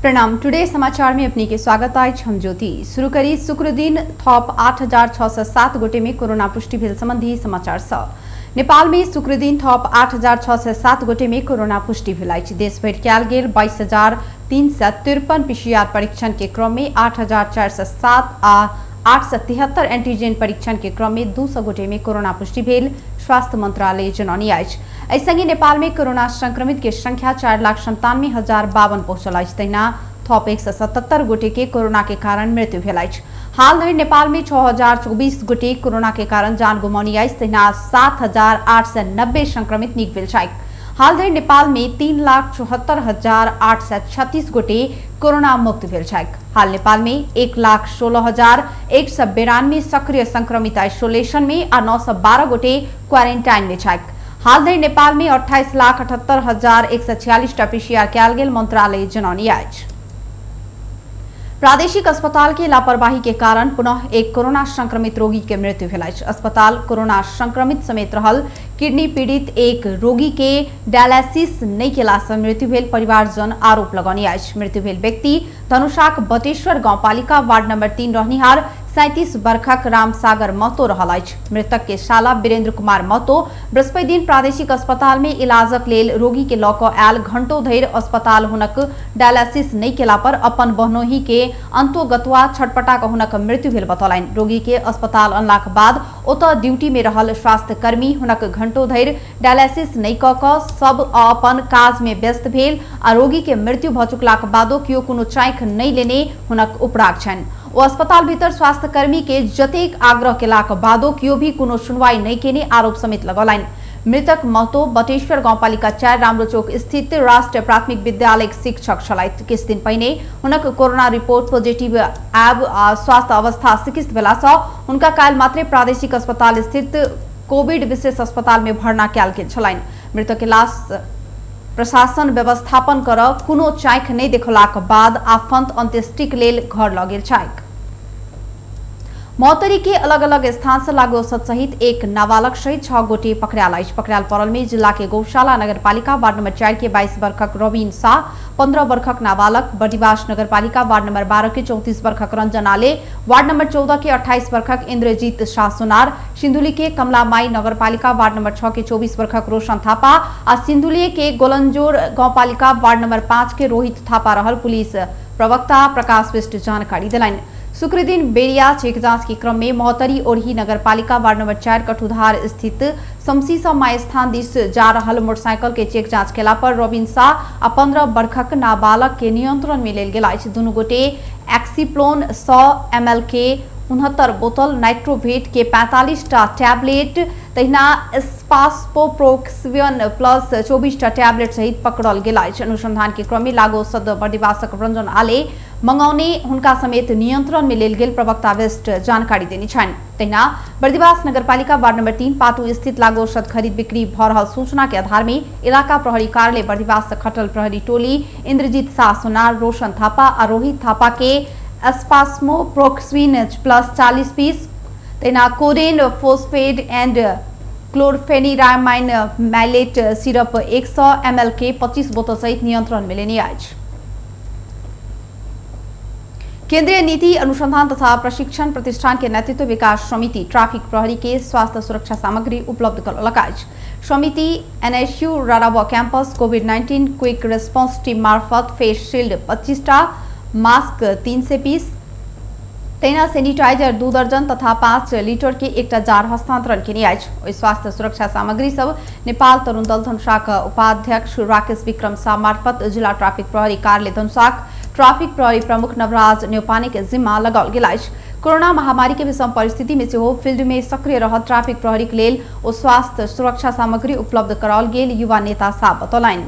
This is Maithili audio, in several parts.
प्रणाम। टुडे समाचार में अपने के स्वागत अछि। हम ज्योति। शुरू करी शुक्र दिन थप 8,607 गोटे में कोरोना पुष्टि भेल संबंधी समाचार सँ। नेपाल में शुक्र दिन थप 8,607 गोटे में कोरोना पुष्टि भेल अछि। देशभरि कयल गेल 22,353 पीसीआर परीक्षण के क्रम में 8,407 आ 873 एंटीजन परीक्षण के क्रम में 200 गोटे में कोरोना पुष्टि भेल स्वास्थ्य मंत्रालय जनौनी अछि। एहि संगे नेपाल में कोरोना संक्रमित के संख्या 4,97,052 पहुंचल अछि। तहिना थप 177 गोटे के कोरोना के कारण मृत्यु भेल अछि। हाल धरि नेपाल में 6,024 गोटे कोरोना के कारण जान गुमौनी अछि। तहिना 7,890 संक्रमित नीक भेल छथि। हाल धरि नेपाल में 3,74,836 गोटे कोरोना मुक्त भेल छथि। हाल नेपाल में 1,16,192 सक्रिय संक्रमित आइसोलेशन में आ 912 गोटे क्वारेंटाइन में छथि। हाल धरि नेपाल में 28,78,146 टा पीसीआर कयल गेल मंत्रालय जनौनी अछि। प्रादेशिक अस्पताल के लापरवाही के कारण पुनः एक कोरोना संक्रमित रोगी के मृत्यु भेल अछि। अस्पताल कोरोना संक्रमित समेत रहल किडनी पीड़ित एक रोगी के डायलिसिस नहि केला से मृत्यु भेल परिवारजन आरोप लगौने अछि। मृत्यु भेल व्यक्ति धनुषाक बटेश्वर गाउँपालिका वार्ड नंबर 3 रहनिहार 37 वर्षक रामसागर महतो रहल अछि। मृतक के साला वीरेंद्र कुमार महतो बृहस्पति दिन प्रादेशिक अस्पताल में इलाजक लेल रोगी के लऽ कऽ आयल घंटो धरि अस्पताल हुनक डायलिसिस नहि केला पर अपन बहनोही के अंतोगत्वा छटपटा कऽ हुनक मृत्यु भेल बतौलनि। रोगी के अस्पताल अनलाक बाद ओतऽ ड्यूटी में रहल स्वास्थ्यकर्मी हुनक घंटो धरि डायलिसिस नहि कऽ कऽ सब अपन काज में व्यस्त भेल आ रोगी के मृत्यु भऽ चुकलाक बादो केओ कोनो चाँखि नहि लेने हुनक उपराग छनि। ओ अस्पताल भीतर स्वास्थ्यकर्मी के जतेक आग्रह केलाक बादो केओ भी कोनो सुनवाई नहि केने आरोप समेत लगौलनि। मृतक महतो बटेश्वर गाउँपालिका 4 राम्रो चौक स्थित राष्ट्रीय प्राथमिक विद्यालय शिक्षक छलथि। किछु दिन पहिने हुनक कोरोना रिपोर्ट पॉजिटिव आयब आ स्वास्थ्य अवस्था सिकिस्त भेला सँ हुनका काल्हि मात्रे प्रादेशिक अस्पताल स्थित कोविड विशेष अस्पताल में भर्ना कयल गेल छलनि। मृतक के लाश प्रशासन व्यवस्थापन कर कोनो चाँखि नहि देखौलाक बाद आफंत अंत्येष्टिक लेल घर लऽ गेल छथि। महोत्तरी के अलग अलग स्थान से लागू औषध सहित एक नाबालक सहित 6 गोटे पकड़ायल अछि। पकड़ायल पड़ल में जिला के गौशाला नगरपालिका वार्ड नंबर 4 के 22 वर्षक रवीन शाह, 15 वर्षक नाबालक बडिवास नगरपालिका वार्ड नंबर 12 के 34 वर्षक रंजन आले, वार्ड नंबर 14 के 28 वर्षक इंद्रजीत शाह सोनार, सिंधुली के कमलामाई नगरपालिका वार्ड नंबर 6 के 24 वर्षक रोशन थापा आ सिंधुली के गोलंजोर गाउँपालिका वार्ड नंबर 5 के रोहित थापा रहल पुलिस प्रवक्ता प्रकाश विष्ट जानकारी दिलनि। शुक्र दिन बेरिया चेक जांच के क्रम में महोत्तरी ओरही नगरपालिका वार्ड नंबर 4 कठुधार स्थित शमसी सँ माई स्थान दिस जा रहल मोटरसाइकिल के चेक जांच केला पर रॉबिन शाह आ 15 वर्षक नाबालक के नियंत्रण में लेल गेल अछि। दुनू गोटे एक्सीप्लोन 100 ml के 69 बोतल, नाइट्रोवेट के 45 टा टैबलेट, तहिना स्पास्पोप्रोक्सियन प्लस 24 टा टैबलेट सहित पकड़ल गेल अछि। अनुसंधान के क्रम में लागू औषध बर्दिवासक रंजन आले मंगौने हुनका समेत नियंत्रण में लेल गेल प्रवक्ता विष्ट जानकारी देने छनि। तहिना बर्दिवास नगरपालिका वार्ड नंबर 3 पाटू स्थित लागू औषध खरीद बिक्री भऽ रहल सूचना के आधार में इलाका प्रहरी कार्यालय बर्दिवास से खटल प्रहरी टोली इंद्रजीत शाह सोनार, रोशन थापा आ रोहित थापा के स्पास्मोप्रोक्सिन प्लस 40 पीस, तहिना codeine phosphate and chlorpheniramine maleate syrup 100 ml के 25 बोतल सहित नियंत्रण में लेने अछि। केंद्रीय नीति अनुसंधान तथा प्रशिक्षण प्रतिष्ठान के नेतृत्व विकास समिति ट्रैफिक प्रहरी के स्वास्थ्य सुरक्षा सामग्री उपलब्ध करौलक अछि। समिति एनएसयू राराबा कैंपस कोविड-19 क्विक रिस्पांस टीम मार्फत फेस शील्ड 25 टा, मास्क 300 पीस, तहिना सैनिटाइजर 2 दर्जन तथा 5 लीटर के एकटा जार हस्तांतरण केने अछि। ओहि स्वास्थ्य सुरक्षा सामग्री सब नेपाल तरुण दल धनुषाक उपाध्यक्ष राकेश विक्रम शाह मार्फत जिला ट्रैफिक प्रहरी कार्यालय धनुषाक ट्रैफिक प्रहरी प्रमुख नवराज न्यौपाने के जिम्मा लगाओल गेल अछि। कोरोना महामारी के विषम परिस्थिति में सेहो फील्ड में सक्रिय रहल ट्रैफिक प्रहरी के लेल ओ स्वास्थ्य सुरक्षा सामग्री उपलब्ध कराओल गेल युवा नेता शाह बतौलनि।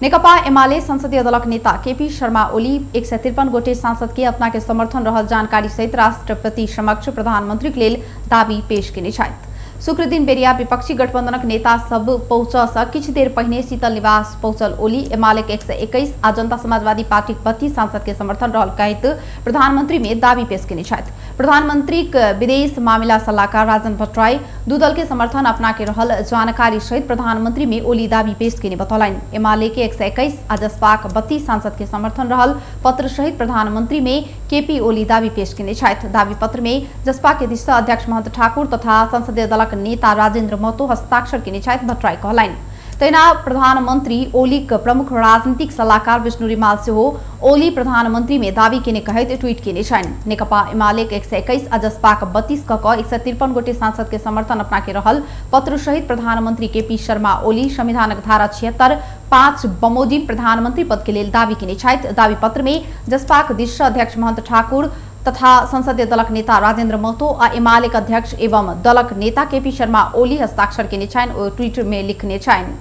नेकपा एमाले संसदीय दलक नेता केपी शर्मा ओली 153 गोटे सांसद के अपना के समर्थन रहल जानकारी सहित राष्ट्रपति समक्ष प्रधानमंत्री के लेल दावी पेश केने छथि। शुक्र दिन बेरिया विपक्षी गठबंधनक नेता सब पहुंचऽ सँ किछु देर पहिने शीतल निवास पहुंचल ओली एमाले के 121 आ जनता समाजवादी पार्टीक 32 सांसद के समर्थन रहल कहैत प्रधानमंत्री में दावी पेश केने छथि। प्रधानमंत्रीक विदेश मामिला सलाहकार राजन भट्टराई दू दल के समर्थन अपना के रहल जानकारी सहित प्रधानमंत्री में ओली दावी पेश केने बतौलनि। एमाले के 121 आ जसपाक 32 सांसद के समर्थन रहल पत्र सहित प्रधानमंत्री में केपी ओली दावी पेश केने छथि। दावी पत्र में जसपा के दिस अध्यक्ष महंत ठाकुर तथा संसदीय दलक नेता राजेंद्र महतो हस्ताक्षर केने छथि, भट्टराई कहलनि। तहिना प्रधानमंत्री ओलीक प्रमुख राजनीतिक सलाहकार विष्णु रिमाल सेहो ओली प्रधानमंत्री में दावी केने कहैत ट्वीट केने छनि। नेकपा एमाले के 121 आ जसपाक 32 क 153 गोटे सांसद के समर्थन अपना के रहल पत्र सहित प्रधानमंत्री केपी शर्मा ओली संविधानक धारा 76(5) बमोजिम प्रधानमंत्री पद के लेल दावी केने छथि। दावी पत्र में जसपाक दिस अध्यक्ष महंत ठाकुर तथा संसदीय दलक नेता राजेंद्र महतो आ एमाले के अध्यक्ष एवं दलक नेता केपी शर्मा ओली हस्ताक्षर केने छनि, ओ ट्वीट में लिखने छनि।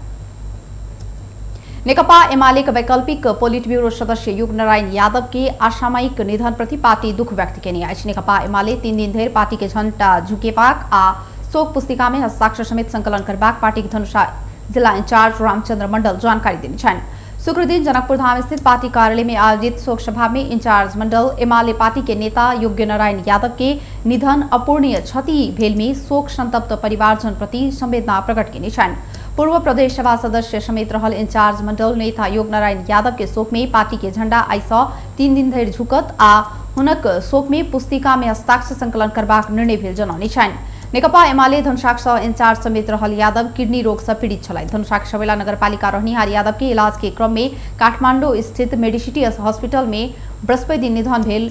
नेकपा एमाले के वैकल्पिक पोलिट ब्यूरो सदस्य युग नारायण यादव के असामयिक निधन प्रति पार्टी दुख व्यक्त केने अछि। नेकपा एमाले 3 दिन धरि पार्टी के झंडा झुकेबाक आ शोक पुस्तिका में हस्ताक्षर समेत संकलन करबाक पार्टी के धनुषा जिला इंचार्ज रामचंद्र मंडल जानकारी देने छनि। शुक्र दिन जनकपुर धाम स्थित पार्टी कार्यालय में आयोजित शोक सभा में इंचार्ज मंडल एमाले पार्टी के नेता योग्य नारायण यादव के निधन अपूर्णीय क्षति भेल में शोक संतप्त परिवारजन प्रति संवेदना प्रकट केने छनि। पूर्व प्रदेश सभा सदस्य समेत रहल इंचार्ज मंडल नेता योग नारायण यादव के शोक में पार्टी के झंडा आइ सँ 3 दिन धरि झुकत आ हुनक शोक में पुस्तिका में हस्ताक्षर संकलन करबाक निर्णय भेल जनौने छनि। नेकपा एमाले धनुषाक सह इंचार्ज समेत रहल यादव किडनी रोग से पीड़ित छलथि। धनुषाक सबैला नगरपालिका रहनिहार यादव के इलाज के क्रम में काठमांडू स्थित मेडिसिटी हॉस्पिटल में बृहस्पति दिन निधन भेल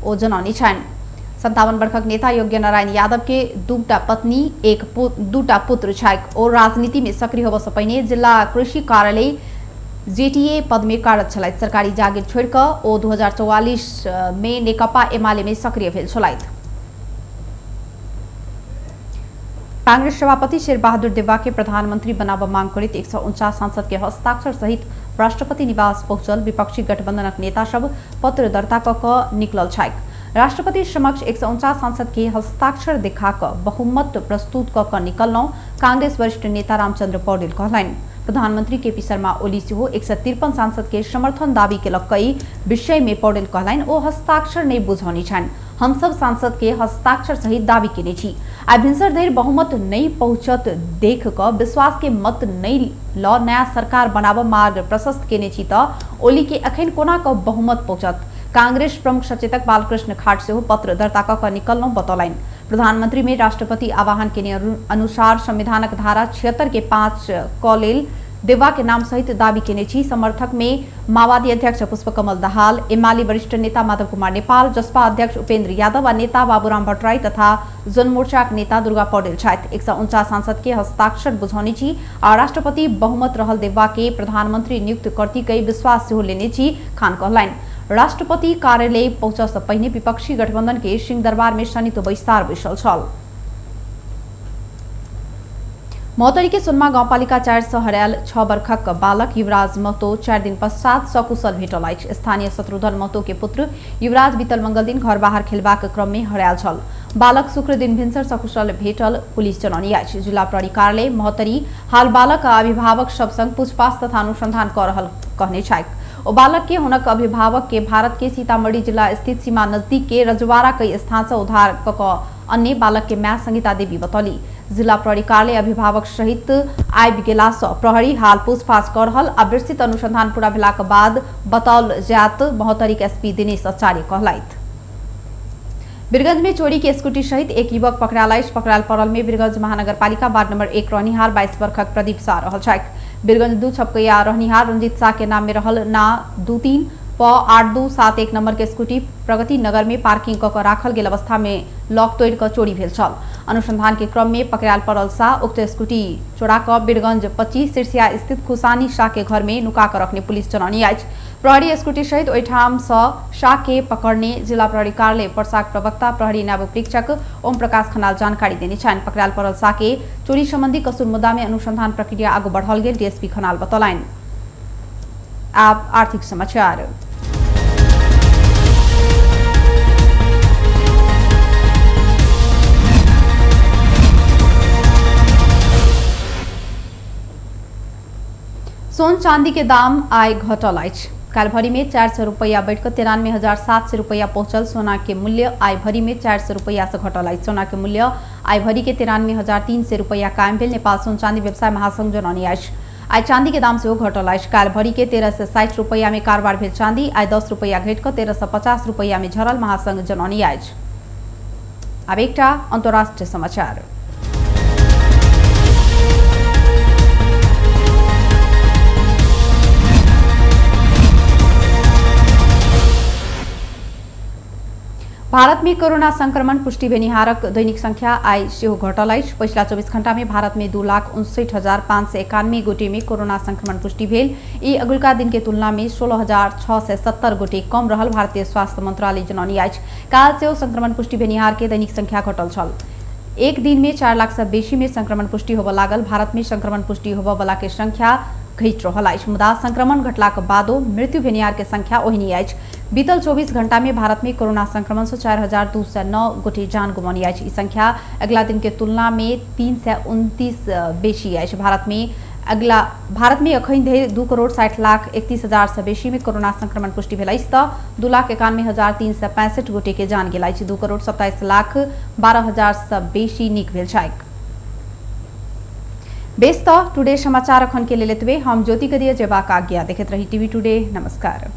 ओ जनौने छनि। 57 वर्षक नेता योग्य नारायण यादव के 2टा पत्नी 2टा पुत्र छैक। ओ राजनीति में सक्रिय होबय से पहिने जिला कृषि कार्यालय जेटीए पद में कार्यरत छलथि। सरकारी जागीर छोड़ि कऽ ओ 2044 में नेकपा एमाले में सक्रिय भेल छलथि। कांग्रेस सभापति शेरबहादुर देउवा के प्रधानमंत्री बनाबऽ मांग करैत 149 सांसद के हस्ताक्षर सहित राष्ट्रपति निवास पहुंचल विपक्षी गठबंधनक नेता सब पत्र दर्ता कऽ कऽ निकलल छैक। राष्ट्रपति समक्ष 149 सांसद के हस्ताक्षर देखा कऽ बहुमत प्रस्तुत कऽ कऽ निकललहुँ, कांग्रेस वरिष्ठ नेता रामचंद्र पौडेल कहलनि। प्रधानमंत्री केपी शर्मा ओली सेहो 153 सांसद के समर्थन दावी केलक कई विषय में पौडेल कहलनि ओ हस्ताक्षर नहि बुझौनी छनि, हमसब सांसद के हस्ताक्षर सहित दावी केने छी। आइ भिनसर धरि बहुमत नहि पहुंचत देख कऽ विश्वास के मत नहि ल नया सरकार बनाबऽ मार्ग प्रशस्त केने छी तऽ ओली के अखन कोना कऽ बहुमत पहुंचत। कांग्रेस प्रमुख सचेतक बालकृष्ण खाट सेहो पत्र दर्ता कऽ कऽ निकललहुँ बतौलनि। प्रधानमंत्री में राष्ट्रपति आह्वान केने अनुसार संविधानक धारा 76(5) क लेल देउवा के नाम सहित दावी केने छी। समर्थक में माओवादी अध्यक्ष पुष्पकमल दाहाल, एमाले वरिष्ठ नेता माधव कुमार नेपाल, जसपा अध्यक्ष उपेंद्र यादव आ नेता बाबूराम भट्टराई तथा जनमोर्चाक नेता दुर्गा पौडेल छथि। 149 सांसद के हस्ताक्षर बुझौने छी आ राष्ट्रपति बहुमत रहल देउवा के प्रधानमंत्री नियुक्त करती कई विश्वास सेहो लेने छी, खान कहलनि। राष्ट्रपति कार्यालय पहुंचऽ से पहिने विपक्षी गठबंधन के सिंहदरबार में संयुक्त बैसार बैसल छल। महोत्तरी के सोनमा गाउँपालिका 4 सँ हरायल 6 वर्षक बालक युवराज महतो 4 दिन पश्चात सकुशल भेटल अछि। स्थानीय शत्रुघ्न महतो के पुत्र युवराज बीतल मंगल दिन घर बाहर खेलबाक क्रम में हरायल छल। बालक शुक्र दिन भिनसर सकुशल भेटल पुलिस जनौनी अछि। जिला प्रहरी कार्यालय महोत्तरी हाल बालक आ अभिभावक सब संग पूछपाछ तथा अनुसंधान कऽ रहल कहने छैक। ओ बालक के हुनक अभिभावक के भारत के सीतामढ़ी जिला स्थित सीमा नजदीक के रजवाड़ा कई स्थान से उद्धार कऽ कऽ अन्य बालक के माय संगीता देवी बतौली। जिला प्रहरी कार्यालय अभिभावक सहित आबि गेला सँ प्रहरी हाल पूछपाछ कऽ रहल आ विस्तृत अनुसंधान पूरा भेलाक बाद बताओल जायत, महोत्तरीक एसपी दिनेश आचार्य कहलथि। वीरगंज में चोरी के स्कूटी सहित एक युवक पकड़ायल अछि। पकड़ायल पड़ल में वीरगंज महानगरपालिका वार्ड नंबर 1 रहनिहार 22 वर्षक प्रदीप शाह रहल छथि। वीरगंज 2 छपकैया रहनिहार रंजीत शाह के नाम में रहल ना 23 प 8271 नंबर के स्कूटी प्रगति नगर में पार्किंग कऽ कऽ राखल गेल अवस्था में लॉक तोड़ि कऽ चोरी भेल छल। अनुसंधान के क्रम में पकड़ायल पड़ल शाह उक्त स्कूटी चोरा कऽ वीरगंज 25 सिरसिया स्थित खुशानी शाह के घर में नुका कऽ रखने पुलिस जनौनी अछि। प्रहरी स्कूटी सहित ओहिठाम सँ शाह के पकड़ने जिला प्रहरी कार्यालय पर्साक प्रवक्ता प्रहरी नायब उपरीक्षक ओम प्रकाश खनाल जानकारी देने छनि। पकड़ायल पड़ल शाह के चोरी संबंधी कसूर मुद्दा में अनुसंधान प्रक्रिया आगू बढ़ल गेल डीएसपी खनाल बतौलनि। आब आर्थिक समाचार। सोन चांदी के दाम आइ घटल अछि। काल्हि भरि में 400 रुपया बढ़ि कऽ 93,700 रुपया पहुंचल। सोना के मूल्य आइ भरि में 400 रुपया से घटल अछि। सोना के मूल्य आइ भरि के 93,300 रुपया कायम भेल नेपाल सोन चांदी व्यवसाय महासंघ जनौने अछि। आइ चांदी के दाम सेहो घटल अछि। काल्हि भरि के 1360 रुपया में कारोबार भेल चांदी आइ 10 रुपया घटि कऽ 1350 रुपया में झरल महासंघ जनौने अछि। आब एकटा अंतर्राष्ट्रीय समाचार। भारत में कोरोना संक्रमण पुष्टि भेनिहारक दैनिक संख्या आइ सेहो घटल अछि। पछिला 24 घंटा में भारत में 2,59,591 गोटे में कोरोना संक्रमण पुष्टि भेल। ई अगुलका दिन के तुलना में 16,670 गोटे कम रहल भारतीय स्वास्थ्य मंत्रालय जनौने अछि। काल सेहो संक्रमण पुष्टि भेनिहार के दैनिक संख्या घटल छल। एक दिन में 4 लाख से बेसी में संक्रमण पुष्टि होबय लागल। भारत में संक्रमण पुष्टि होबय वाला के संख्या घटि रहल अछि, मुदा संक्रमण घटलाक बादो मृत्यु भेनिहार के संख्या ओहिने अछि। बीतल 24 घंटा में भारत में कोरोना संक्रमण से 4,209 गोटे जान गुमौने अछि। ई संख्या अगिला दिन के तुलना में 329 बेसी अछि। भारत में अखन धरि 2,60,31,000 से बेसी में कोरोना संक्रमण पुष्टि भेल अछि तऽ 2,91,365 गोटे के जान गेल अछि। 2,27,12,000 से बेसी नीक भेल छैक। बेस तऽ टुडे समाचार अखन के लेल एतबे। हम ज्योति के दिय जेबाक आज्ञा। देखैत रही टीवी टुडे। नमस्कार।